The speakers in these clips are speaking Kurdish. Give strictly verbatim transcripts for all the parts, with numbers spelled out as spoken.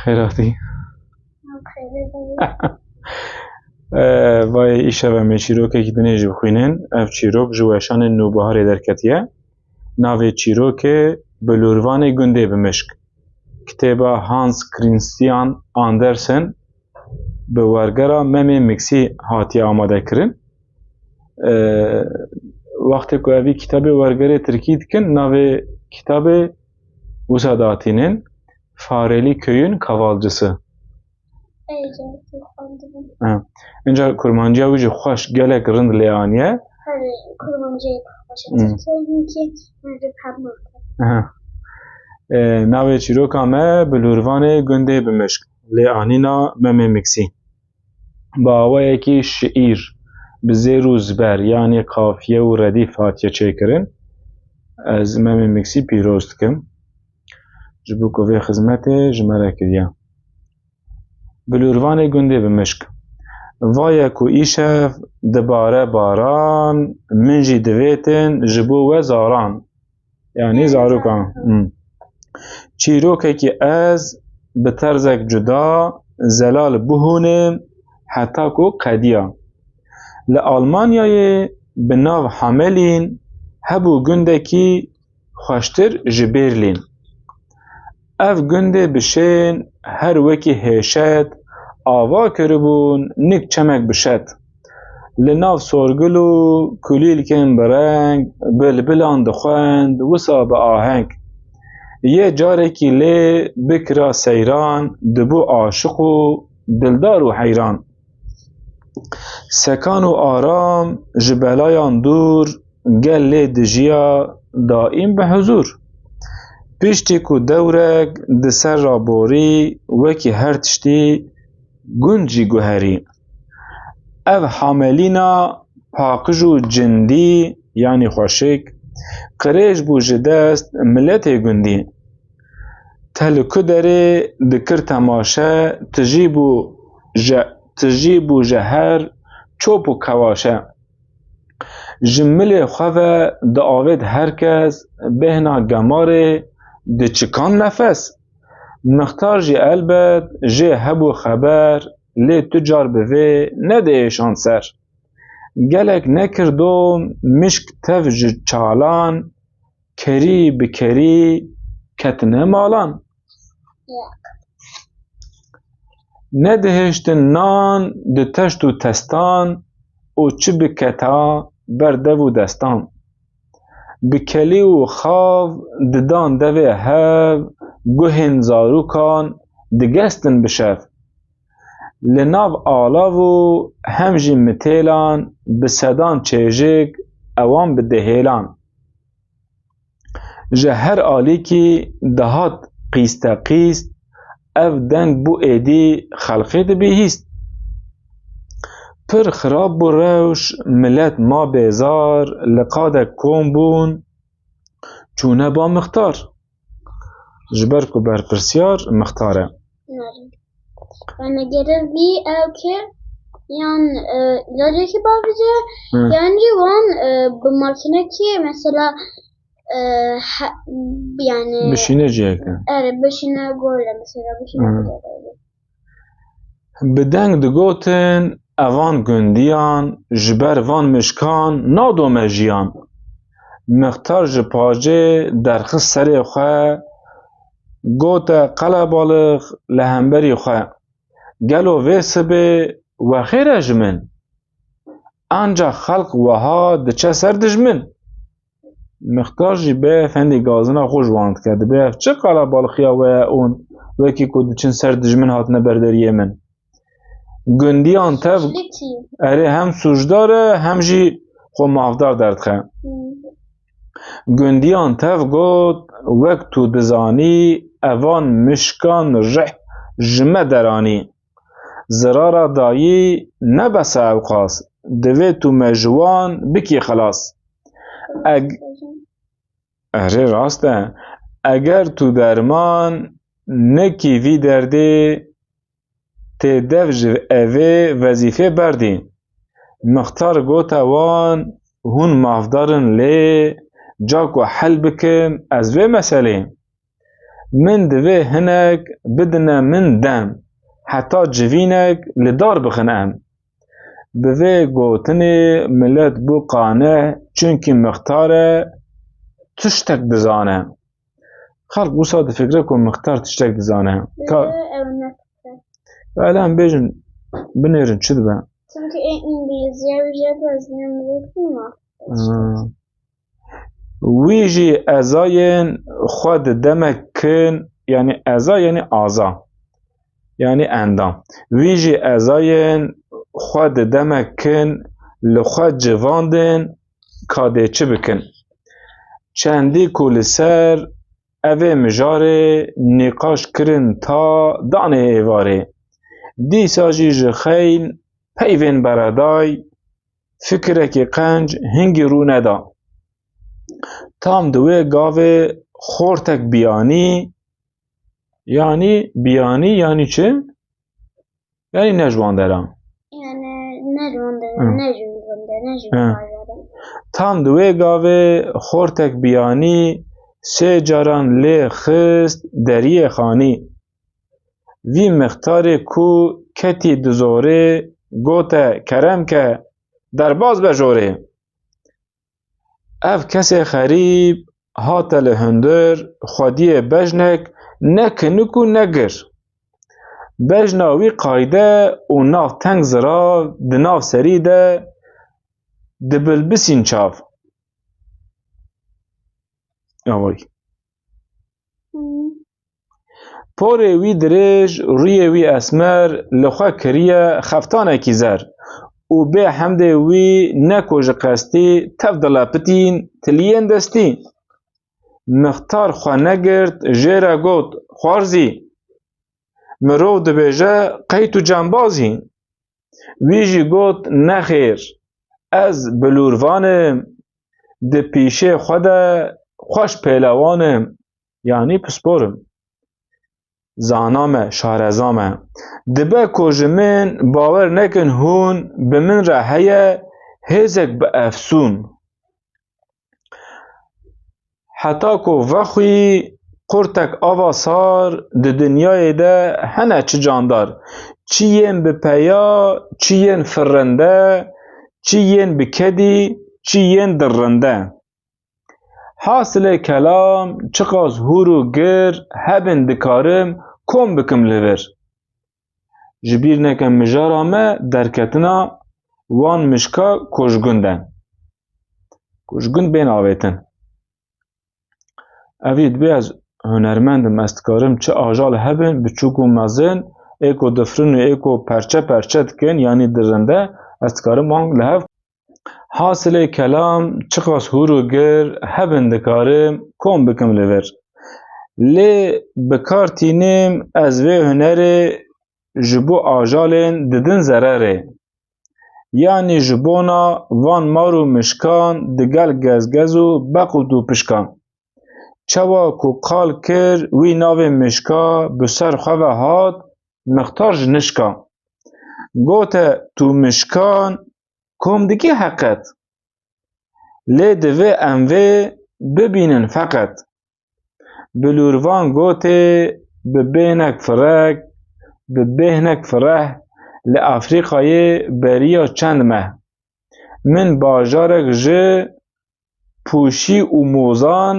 Xêratî. Ee, vay îşev em ê çîrokekî dinê jî bixwînin. Ev çîrok ji weşanên Nûbiharê derketiye. Navê çîrokê Bilûrvanê Gundê Bimişk. Kitêba Hans Christian Andersen bi wergera Memê Miksî hatiye amadekirin. Ee, wextê ku evî kitabê wergerê tirkî dikin, navê kitabê wisa datînin, Fareli Köyün Kavalcısı. Ey, gerçekten xwendibû. Ha. Inca kurmanciya wî jî xweş, gelek rind lê aniye. Hani kurmanciya xweş. Hmm. Tirkiyeyê ki hindî parmak. Aha. Ee, navê çîroka me Bilûrvanê Gundê Bimişk. Lê anîna Memê Miksî. Bi awayekî şiîr, bi zêr û ziber, yanî qafiye û redîf hatiye çêkirin. Ez Memê Miksî pîroz dikim. Ji bo ku vê xizmetê ji me re kiriye. Bilûrvanê Gundê Bimişk. Vaye ku îşev dibare baran, min jî divêtin ji bo we zaran. Yanî zarokan. Hmm. Çîrokekî ez bi terzek cuda zelal bihûnim heta ku qediya. Li Almanyayê bi nav Hamelîn hebû gundekî xweştir ji Berlîn. Ev gundê bi şên her wekî hêşet ava kiribûn nik çemek bi şet. Li nav sorgil û kulîlkên bi reng, bilbilan dixwend wisa bi aheng. Yê carekî lê bikira seyran, dibû aşiq û dildar û heyran. Sekan û aram ji belayan dûr, gel lê dijiya daîm bi huzûr. Piştî ku dewrek di ser ra borî, wekî her tiştî gund jî guherî. Ev Hamelîna paqij û cindî, yanî xweşik, qirêj bû ji dest miletê gundî. Te li ku derê dikir temaşe, tijî bû je-, tijî bû ji her çop û kewaşe. Ji milê xwe ve diavêt her kes, bêhna gemarê diçikan nefes. Mixtar jî elbet jê hebû xeber, lê tu car bi vê nediêşand ser. Gelek nekir dom mişk tev ji çalan, kerî bi kerî ketine malan. Nedihêştin nan di teşt û testan û çi biketa ber dev û destan. Bi kelî û xav didan devê hev, guhên zarûkan digestin bi şev. Li nav alav û hem jî mitêlan bi sedan çêjik ewan bi dihêlan. Ji her alîkî dihat qîsteqîst, ev deng bû êdî xelqê dibihîst. Pir xirab bû rewş, milet ma bêzar, li qadek kom bûn, çûne ba mixtar. Ji ber ku berpirsyar mixtar e. Nare. Yani gerevî ew ki yan, e, ilacekî bavêje, Hı. yan jî wan, e, bi makînekî mesela, e, he, yani Bişîne ciheke. Erê, bişîne gole mesela, bişîne Hı. gole. Bi deng digotin, evan gundiyan, ji ber van mişkan nado me jiyan. Mixtar ji pacê derxist serê xwe, gote, qelebalix li hemberî xwe, gelo vê sibê wexêr e ji min? Ancax xelq weha diçe ser dijmin. Mixtar jî bê efendî gazina xwe ji wan dike. Dibê ev çi qelebalixiya we ye ûn wekî ku diçin ser dijmin hatine berderiyê min. Gundiyan tev, Şirkî. Erê hem sûcdar e, hem jî xwe mafdar derdixe. Hmm. Gundiyan tev got, wek tu dizanî, evan mişkan rih ji me deranî. Zirara dayî ne bes e ewqas, divê tu me ji wan bikî xilas. Eg-, erê rast e. Eger tu derman nekî vî derdê, tê dev ji evê wezîfê berdî. Mixtar gote wan, hûn mafdar in lê, ca ku hel bikim ez vê meselê. Min divê hinek bidine min dem, heta civînek li dar bixin em. Bi vê gotinê milet bû qaneh, çunkî mixtare tiştek dizane. Xelk wisa difikire ku mixtar tiştek dizane. Ka- Ee, ew ne fikir. Hele em bêjin, binêrin çi dibe? Çünkü en İngilizce bir şey yazmıyor, bilmiyorum. Hmm. Wî jî ezayên xwe di demek kin, yanî eza, yanî aza, yanî endam. Wî jî ezayên xwe di demek kin li xwe civandin, ka dê çi bikin. Çendî ku li ser evê mijarê nîqaş kirin ta danê êvarê. Dîsa jî ji xeyn peyvên bereday fikirekî qenc hingî rû neda. Tam di wê gavê xortek biyanî, yanî biyanî yanî çi? Yanî ne ji wan deran. Yani ne ji wan deran, Hı. ne ji wan deran, ne ji Hı. wan deran. Tam di wê gavê xortek biyanî sê caran lê xist deriyê xanî. Vî mixtarê ku ketî di zorê, gote, kerem ke, derbaz be jorê. Ev kesê xerîb hate li hundir, xwediyê bejnek ne kinik û ne gir. Bejna wî qayde û nav teng zirav di nav serî de dibilbisîn çav. Away. Hmm. Porê wî dirêj, rûyê wî esmer, li xwe kiriye xeftanekî zer û bê hemdê wî ne ku ji qestî tev dilepitîn tiliyên destî. Mixtar xwe negirt, jê re got, Xwarzî, mirov dibêje qey tu cembaz î? Wî jî got, Nexêr, ez bilûrvan im, di pîşê xwe de xweş pêlewan im, yanî pispor im. Zana me, şareza me. Dibe ku ji min bawer nekin hûn, bi min re heye hêzek bi efsûn. Heta ku vexwî qurtek ava sar, di dinyayê de hene çi candar, çi yên bi peya, çi yên firinde, çi yên bi kedî, çi yên dirinde. Hasilê kelam, çiqas hûr û gir hebin dikarim kom bikim li vir. Ji bîr nekin mijara me derketina wan mişka ku ji gund e. Ku ji gund bên avêtin. Evî dibê ez hunermend im, ez dikarim çi ajal hebin, biçûk û mezin, ê ku difrin û ê ku perçe perçe dikin, yanî dirinde, ez dikarim wan li hev. Hasilê kelam, çiqas hûr û gir hebin dikarim kom bikim li vir. Lê bi kar tînim ez vê hunerê ji bo ajalên didin zererê. Yanî ji bona van mar û mişkan digel gezgez û beqût û pişkan. Çawa ku qal kir wî navê mişka bi ser xwe ve hat mixtar ji nişka. Gote tu mişkan kom dikî heqet. Lê divê em vê bibînin feqet. Bilûrvan gotê bi bêhnek firek, bi bêhnek fireh li Afrîkayê beriya çend meh. Min bajarek ji pûşî û mozan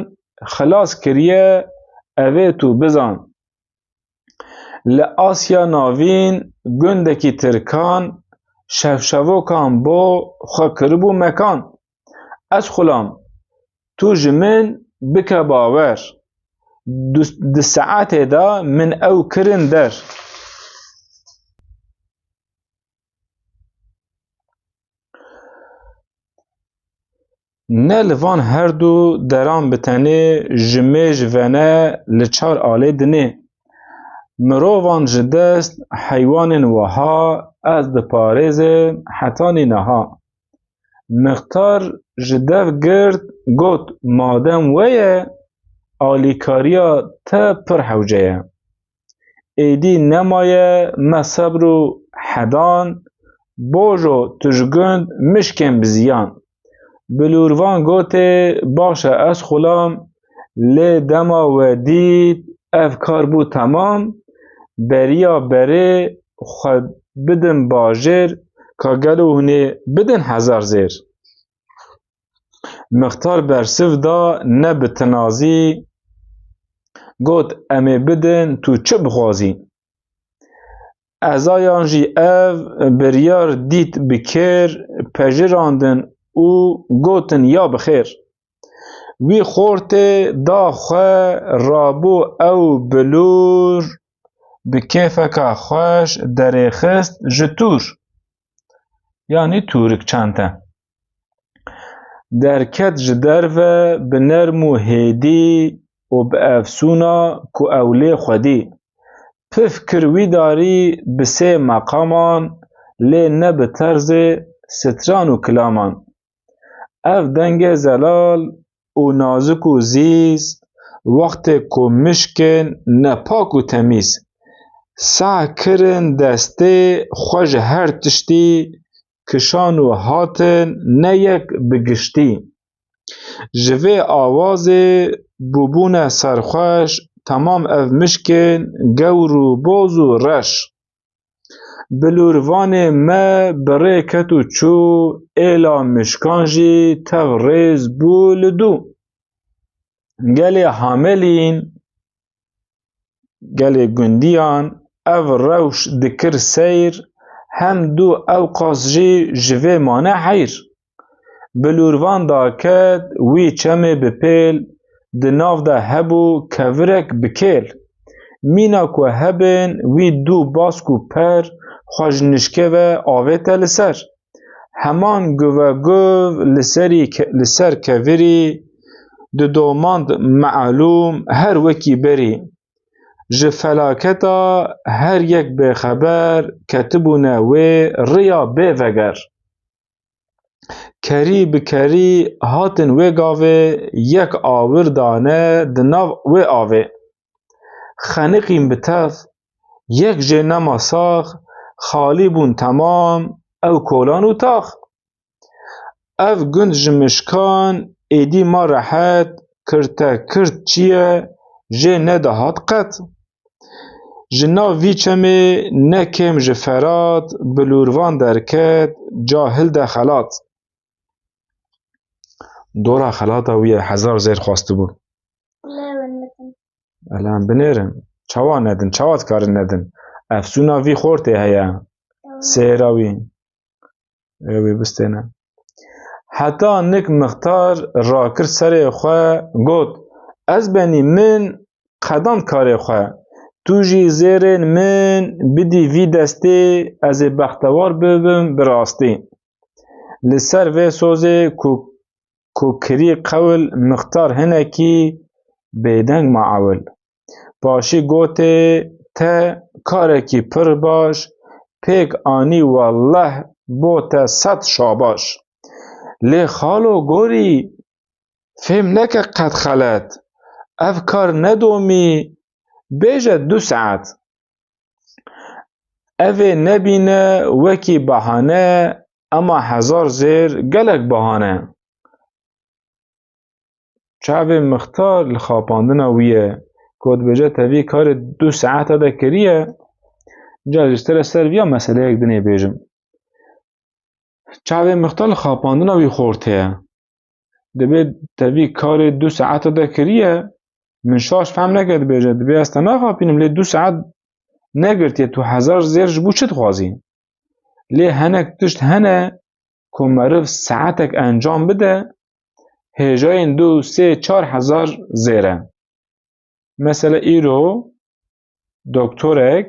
xilas kiriye, evê tu bizan. Li Asya Navîn gundekî tirkan şevşevokan bo xwe kiribû mekan. Ez xulam, tu ji min bike bawer. Du, di saetê de min ew kirin der. Ne li van her du deran bi tenê ji mêj ve ne li çar alê dinê. Mirovan ji dest heywanên wiha ez diparêzim hetanî niha. Mixtar ji dev girt, got, Madem we ye, alîkariya te pir hewce ye. Êdî nemaye me sebr û hedan, bojo tu ji gund mişkên bi ziyan. Bilûrvan gotê, Baş e ez xulam, lê dema we dît Ev kar bû temam, beriya berê xwe bidin bajêr, ka gelo hûn ê bidin hezar zêr. Mixtar bersiv da ne bi tinazî, got, em ê bidin tu çi bixwazî. Ezayan jî ev biryar dît bi kêr, pejirandin û gotin, ya bi xêr. Wî xortê da xwe, rabû ew bilûr, bi kêfeka xweş derêxist ji tûr. Yanî tûrik, çente. Derket ji derve bi nerm û hêdî û bi efsûna ku ew lê xwedî. Pif kir wî darî bi sê meqaman, lê ne bi terzê stran û kilaman. Ev dengê zelal û nazik û zîz, wextê ku mişkên nepak û temîz, seh kirin destê xwe ji her tiştî, kişan û hatin ne yek bi giştî. Ji vê awazê bûbûne serxweş, temam ev mişkên gewr û boz û reş. Bilûrvanê me bi rê ket û çû, êla mişkan jî tev rêz bû li dû. Gelê Hamelîn, gelê gundiyan ev rewş dikir seyr, hem dû ewqas jî ji vê mane heyr. Bilûrvan daket wî çemê bi pêl, di nav de hebû kevirek bi kêl. Mîna ku hebin wî dû bask û per, xwe ji nişkê ve avête li ser. Heman guveguv li serî ke-, li ser kevirî, didomand me'lûm her wekî berî. Ji felaketa her yek bêxeber, ketibûne wê riya bê veger. Kerî bi kerî hatin wê gavê, yek awir dane di nav wê avê. Xeniqîn bi tev, yek jê nema sax, xalî bûn temam ew kolan û tax. Ev gund ji mişkan êdî ma rehet, kirte kirt çi ye, jê nedihat qet. Ji nav vî çemê ne kêm ji Ferat, bilûrvan derket, cahil de xelat. Dora xelata wî ye, hezar zêr xwestibû. Lê win nedin. Ele em binêrin. Çawa nedin? Çawa dikarin nedin? Efsûna vî xortê heye. Tamam. Sêra wî. Ê wî bistêne. Heta nik mixtar rakir serê xwe, got, ez benî min qedand karê xwe. Tu jî zêrên min bidî vî destê, ez ê bextewar bibim bi rastî. Li ser vê sozê ku, ku kirî qewil mixtar hinekî bêdeng ma ewil. Paşî gotê, te karekî pir baş pêk anî, welleh bo te sed şabaş. Lê xalo gorî, fêm neke qet xelet. Ev kar nedomî, bêje du saet. Ev ê nebîne wekî bahane, ema hezar zêr gelek bahane. Çavê mixtar li xapandina wî ye, ku dibêje te vî karê du saeta de kiriye. Ca ji te re ser viya meseleyek dinê bêjim. Çavê mixtar li xapandina wî xortê ye. Dibê te vî karê du saeta de kiriye, min şaş fehm neke dibêje, dibê ez te naxapînim, lê du saet negirtiye, tu hezar zêr ji bo çi dixwazî? Lê hinek tişt hene ku meriv saetek encam bide, hêjayên du, sê, çar hezar zêr e. Mesela îro doktorek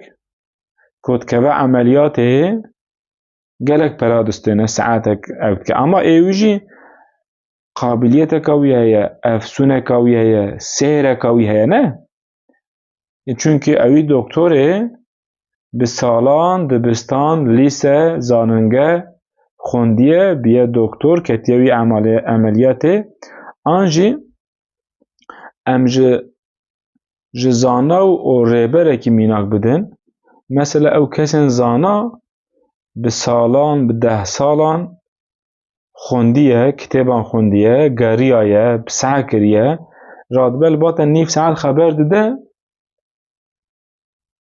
ku dikeve emeliyatê gelek pera distêne, saetek ew dike. Ama ê wî jî qabiliyeteka wî heye, efsûneka wî heye, sêhreka wî heye, ne? E, çunkî ewî doktorê bi salan dibistan, lîse, zanîngeh xwendiye, biye doktor, ketiye wî emale-, emeliyatê. An jî em ji, ji zana û rêberekî mînak bidin. Mesela ew kesên zana bi salan, bi deh salan xwendiye, kitêban xwendiye, geriyaye, bi saet kiriye, radibel bate nîv saet xeber dide,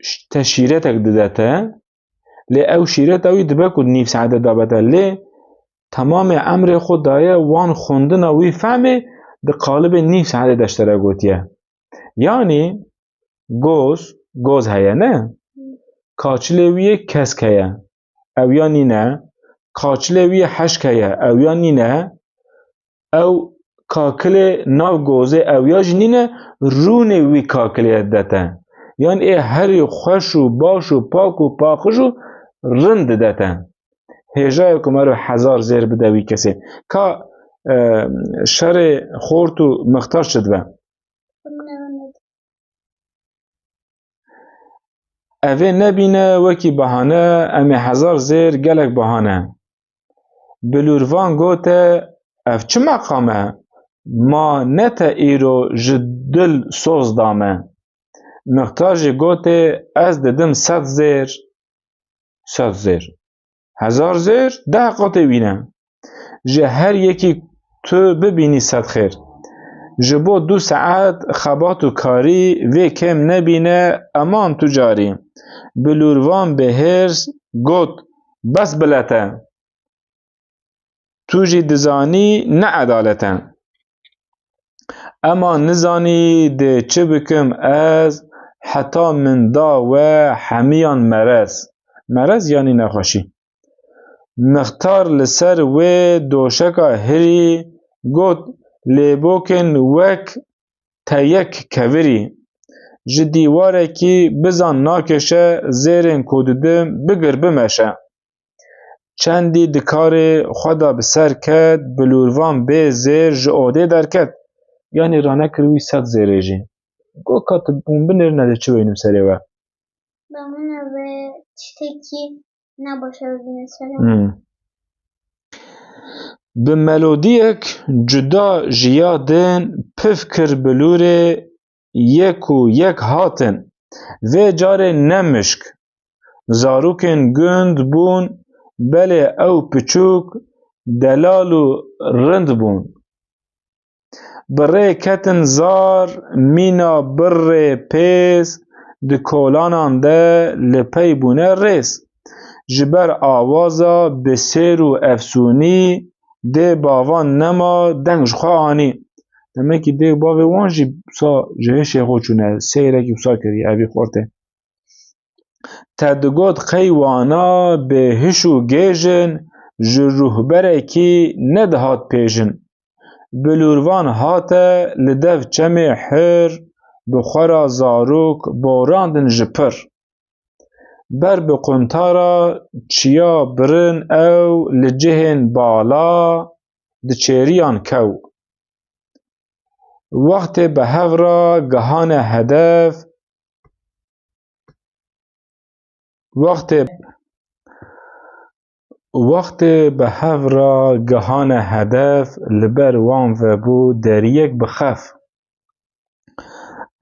ş-, te şîretek dide te, lê ew şîreta wî dibe ku nîv saete dabe te, lê temamê emrê xwe daye wan xwendina wî fehmê di qalibê nîv saetê de ji te re gotiye. Yanî goz, goz heye ne? Kaçilê wî yê kesk heye. Ew ya nîne. Kaçilê wî yê heşk heye. Ew ya nîne. Ew kakilê nav gozê ew ya jî nîne, rûnê wî kakilê dide te. Yan ê herî xweş û baş û pak û paqij û rind dide te. Hêjayê ku meriv hezar zêr bide wî kesê. Ka, e, şerê xort û mixtar çi dibe? Evê nebîne wekî bahane, em ê hezar zêr gelek bahane. Bilûrvan gote, ev çi meqam e? Ma ne te îro ji dil soz dame? Mixtar jî gote, ez didim sed zêr. Sed zêr. Hezar zêr deh qatê wî ne. Ji her yekî tu bibînî sed xêr. Ji bo du saet xebat û karî vê kêm nebîne, eman tu carî. Bilûrvan bi hêrs got, bes bile te. Tu jî dizanî ne edalet e. Ema nizanî dê çi bikim ez, heta min da we hemiyan merez. Merez yanî nexweşî. Mixtar li ser wê doşeka hirî got, lêbokin wek te yek kevirî. Ji dîwarekî bizan nakeşe, zêrên ku didim bigir bimeşe. Çendî di karê xwe de bi ser ket, Bilûrvan bê zêr ji odê derket. Yanî ranekir wî sed zêrê jî. Got, ka tu hûn binêrin, ez ê çi weynim serê we. Bi min ve tiştekî ne baş e bibîne serê. Hmm. Bi melodiyek cuda ji ya din pif kir Bilûrê, yek û yek hatin. Vê carê ne mişk. Zarokên gund bûn, belê ew piçûk, delal û rind bûn. Bi rê ketin zar, mîna birrê pêz, di kolanan de li pey bûne rêz. Ji ber awaza bi sêr û efsûnî, dê bavan nema deng ji xwe anî. Demekî dê û bavê wan jî wisa ji hişê xwe çûne, seyrekî wisa kiriye, evî xortê. Te digot qey wana bêhiş û gêj in, ji rûhberekî nedihat pêjin. Bilûrvan hate li dev çemê hir, bi xwe ra zarok borandin ji pir. Ber bi quntara çiya birin ew li cihên bala di çêriyan kew. Wextê bi hev re gihane hedef, wextê, wextê bi hev re gihane hedef, li ber wan vebû deriyek bi xef.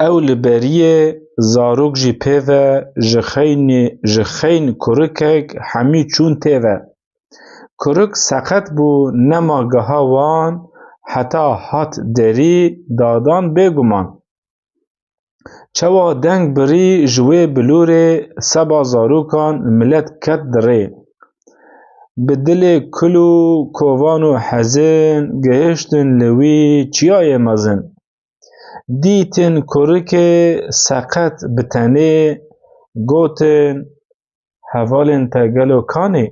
Ew li beriyê, zarok jî pê ve, ji xeynî, ji xeyn kurikek hemî çûn tê ve. Kurik seqet bû, nema giha wan, heta hat derî, dadan bêguman. Çawa deng birî ji wê bilûrê, seba zarokan milet ket di rê. Bi dilê kul û kovan û hezin, gihiştin li wî çiyayê mezin. Dîtin kurikê seqet bi tenê, gotin, hevalên te gelo kanê?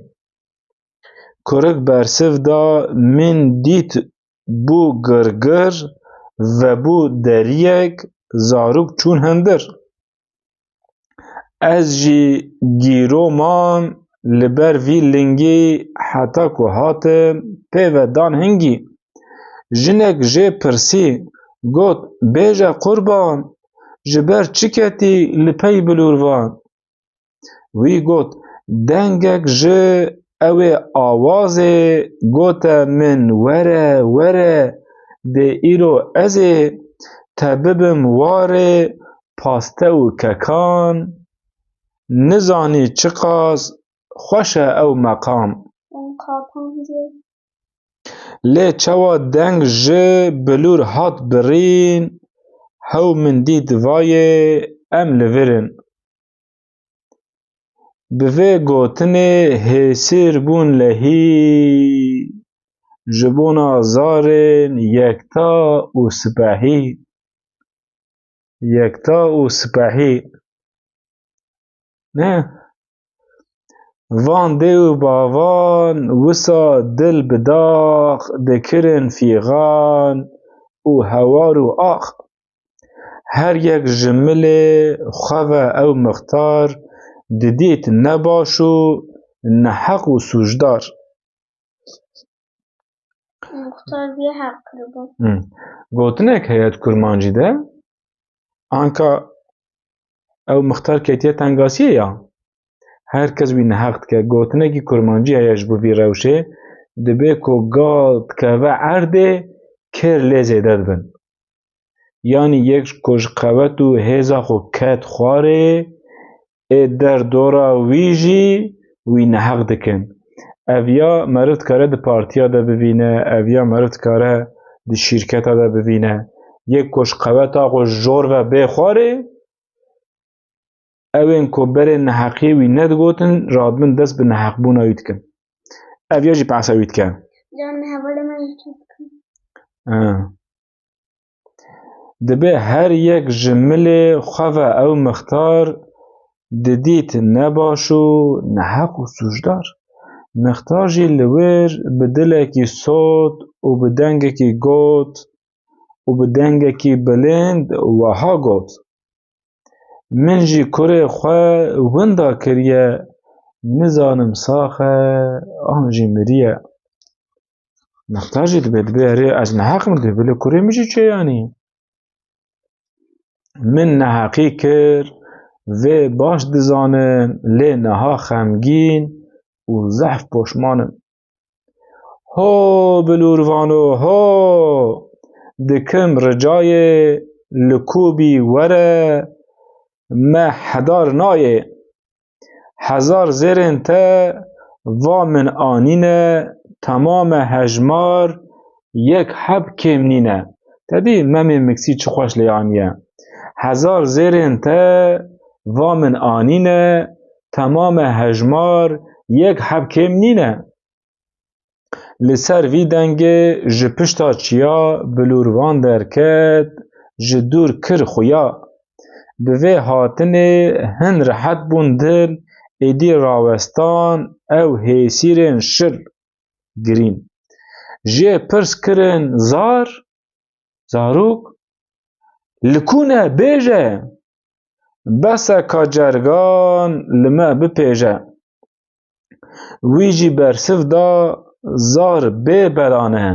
Kurik bersiv da, min dît bû girgir, vebû deriyek, zarok çûn hundir. Ez jî gîro mam li ber vî lingî, heta ku hatim pê ve dan hingî. Jinek jê pirsî, got, bêje qurban, ji ber çi ketî li pey bilûrvan? Wî got, dengek ji ewê awazê gote min, were, were, dê îro ez ê te bibim warê paste û kekan, nizanî çiqas xweş e ew meqam. Lê çawa deng ji bilûr hat birîn, hew min dît vayê em li vir in. Bi vê gotinê hêsîr bûn lehî, ji bona zarên yekta û sipehî. Yekta û sipehî. Ne? Van dê û bavan wisa dil bi dax dikirin fîxan û hewar û ax. Her yek ji milê xwe ve ew mixtar didît nebaş û neheq û sûcdar. Muxtar bîye heq kiribû. Hmm. Gotinek heye di kurmancî de, anka ew mixtar ketiye tengasiyê ya. Her kes wî neheq dike. Gotinekî kurmancî heye ji bo vî rewşê, dibê ku gal dikeve erdê, kêr lê zêde dibin. Yanî yek ku ji qewet û hêza xwe ket xwarê, ê derdora wî jî wî neheq dikin. Ev ya meriv dikare di partiya de bivîne, ev ya meriv dikare di şîrketa de bivîne. Yek ku ji qeweta xwe jor ve bê xwarê, ewên ku berê neheqiyê wî nedigotin, radibin dest bi neheqbûna wî dikin. Ev ya jî behsa wî dike. Can hevalê me yekî dikin. Ha. Dibê her yek ji milê xwe ve ew mixtar didît nebaş û neheq û sûcdar. Mixtar jî li wir bi dilekî sot û bi dengekî got û bi dengekî bilind wiha got: Min jî kurê xwe winda kiriye, nizanim sax e an jî miriye. Mixtar jî dibê, dibê erê ez neheq im, dibê bilê kurê min jî çê yanî. Min neheqî kir, vê baş dizanin, lê niha xemgîn û zehf poşman im. Ho bilûrvano ho, dikim ricayê, li ku bî were, me hedar nayê. Hezar zêrên te va min anîne, temame hejmar yek heb kêm nîne. Te dî Memê Miksî çi xweş lê aniye. Hezar zêrên te va min anîne, temame hejmar yek heb kêm nîne. Li ser vî dengê ji pişta çiya bilûrvan derket, ji dûr kir xuya. Bi vê hatinê hin rehet bûn dil, êdî rawestan ew hêsîrên şil girîn. Jê pirs kirin zar, zarok, li ku ne bêje? Bes e ka cergan li me bipêje. Wî jî bersiv da zar bê belan e.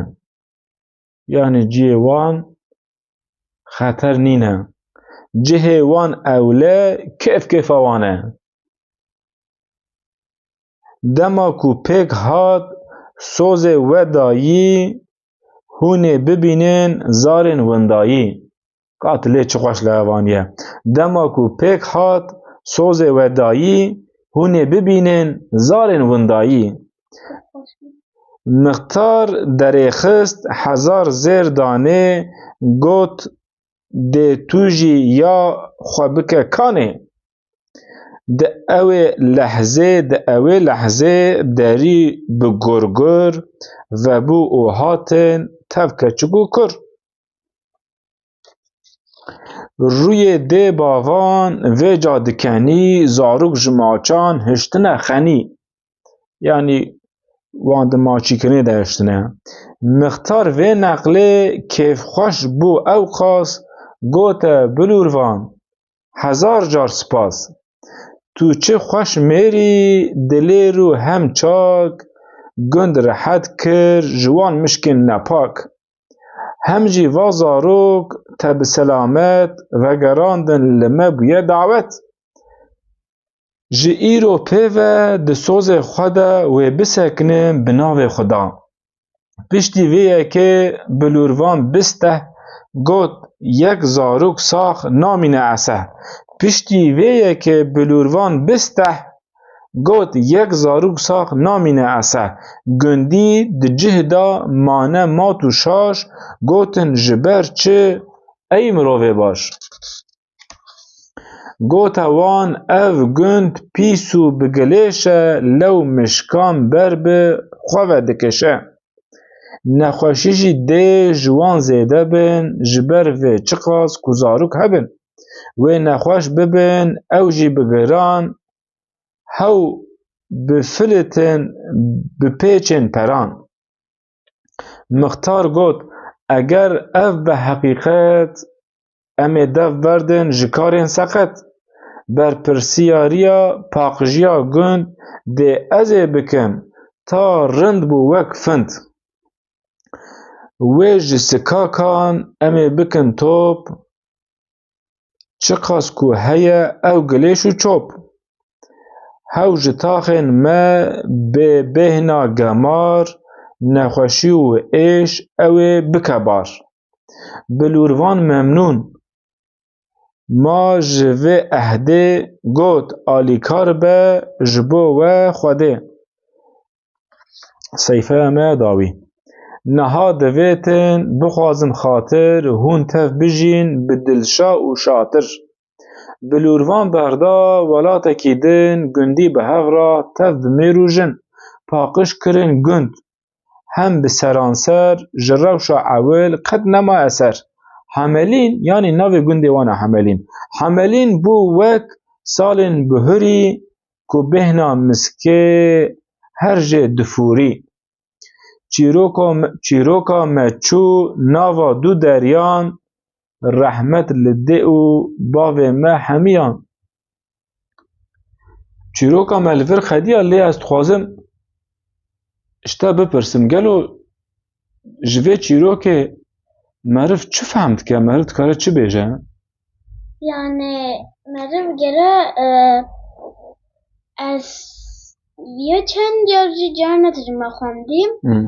Yanî cihê wan xeter nîne. Cihê wan ewle kêf kêfa wan e. Dema ku pêk hat sozê we dayî, hûn ê bibînin zarên windayî. Qat lê çi xweş li evan ye. Dema ku pêk hat sozê we dayî, hûn ê bibînin zarên windayî. Mixtar derêxist hezar zêr danê, got: Dê tu jî ya xwe bike kanê. Di ewê lehzê, di ewê lehzê derî bi gurgur vebû û hatin tev keçik û kur. Rûyê dê bavan vêca dikenî, zarok ji maçan hiştine xenî. Yanî wan di maçîkirinê de hiştine. Mixtar vê neqlê kêfxweş bû ewqas, gote: Bilûrvan, hezar car spas. Tu çi xweş mêrî, dilêr û hem çak, gund rehet kir ji wan mişkên nepak. Hem jî va zarok te bi selamet vegerandin li me bûye dawet. Ji îro pê ve di sozê xwe de wê bisekinin bi navê Xuda. Piştî vê yekê bilûrvan bisteh, got: Yek zarok sax namîne eseh. Piştî vê yekê bilûrvan bisteh, got: Yek zarok sax namîne eseh. Gundî di cih de mane mat û şaş, gotin: Ji ber çi ey mirovê baş? Gote wan, ev gund pîs û bi gilêş e, lew mişkan ber bi xwe ve dikişe. Nexweşî jî dê ji wan zêde bin, ji ber vê çiqas ku zarok hebin. Wê nexweş bibin, ew jî bi giran, hew bifilitin bi pêçên peran. Mixtar got, eger ev be heqîqet, em ê dev berdin ji karên seqet. Berpirsiyariya paqijiya gund dê ez ê bikim, ta rind bû wek find. Wê ji sikakan em ê bikin top, çiqas ku heye ew gilêş û çop. Hew ji taxên me bê bêhna gemar, nexweşî û êş ew ê bike bar. Bilûrvan memnûn. Ma ji vê ehdê got, alîkar be ji bo we Xwedê. Seyfeya me dawî. Niha divêtin bixwazim xatir, hûn tev bijîn bi dilşa û şatir. Bilûrvan berda welatekî din, gundî bi hev ra tev bi mêr û jin. Paqij kirin gund. Hem bi seranser ji rewşa ewil qet nema eser. Hemelîn, yanî navê gundê wan e Hemelîn. Hemelîn bû wek salên bihurî ku bêhna miskê her jê difûrî. Çîroka me, çîroka me çû nava du deryan, rehmet li dê û bavê me hemiyan. Çîroka me li vir xediya, lê ez dixwazim ji te bipirsim, gelo ji vê çîrokê meriv çi fehm dike, meriv dikare çi bêje? Yani meriv gere, e, ez viya çend car jî carna tijî me xwendî. Hmm.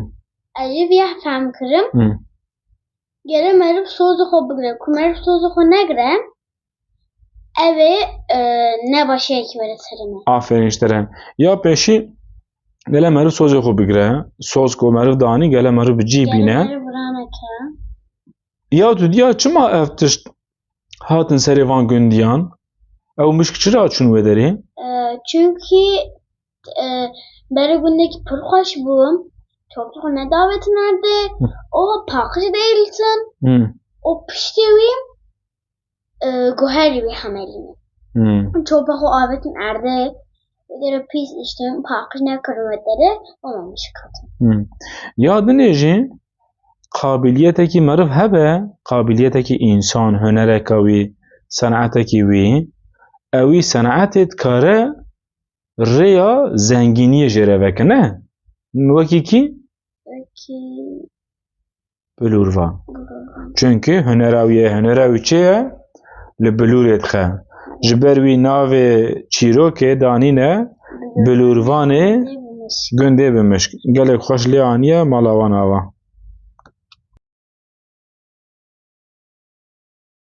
Ez jî viya fehm kirim. Hmm. Gere meriv sozê xwe bigire. Ku meriv sozê xwe negire, ev ê, e, nebaşiyekî were serê me. Aferin ji te re. Ya pêşî gele meriv sozê xwe bigire. Soz ku meriv danî gele meriv bi cî bîne. Gele meriv viraneke. Ya tu diya çima ev tişt hatin serê van gundiyan? Ew mişk çira çûn wê derê? E, çünkü, e, berê gundekî pir xweş bû. Toplu xwe nedavetin erdê. Hı. O paqij değilsin. Hı. O piştê wî, e, guherî wî Hemelînê. Hı. Çopa xwe avetin erdê. Dere pîs işte paqij nekirin wê derê. Olmamış kadın. Hı. Ya dinê jî qabiliyetekî meriv hebe, qabiliyetekî însan, hunereka wî, senatekî wî, ewî senatê dikare rêya zengîniyê jê re veke, ne? Wekî kî? Wekî bilûrvan. Bilûrvan. Çünkü hunera wî ye, hunera wî çi ye? Li bilûrê dixe. Ji ber wî navê çîrokê danîne bilûrvanê gundê Bimişk. Gelek xweş lê aniye mala wan ava.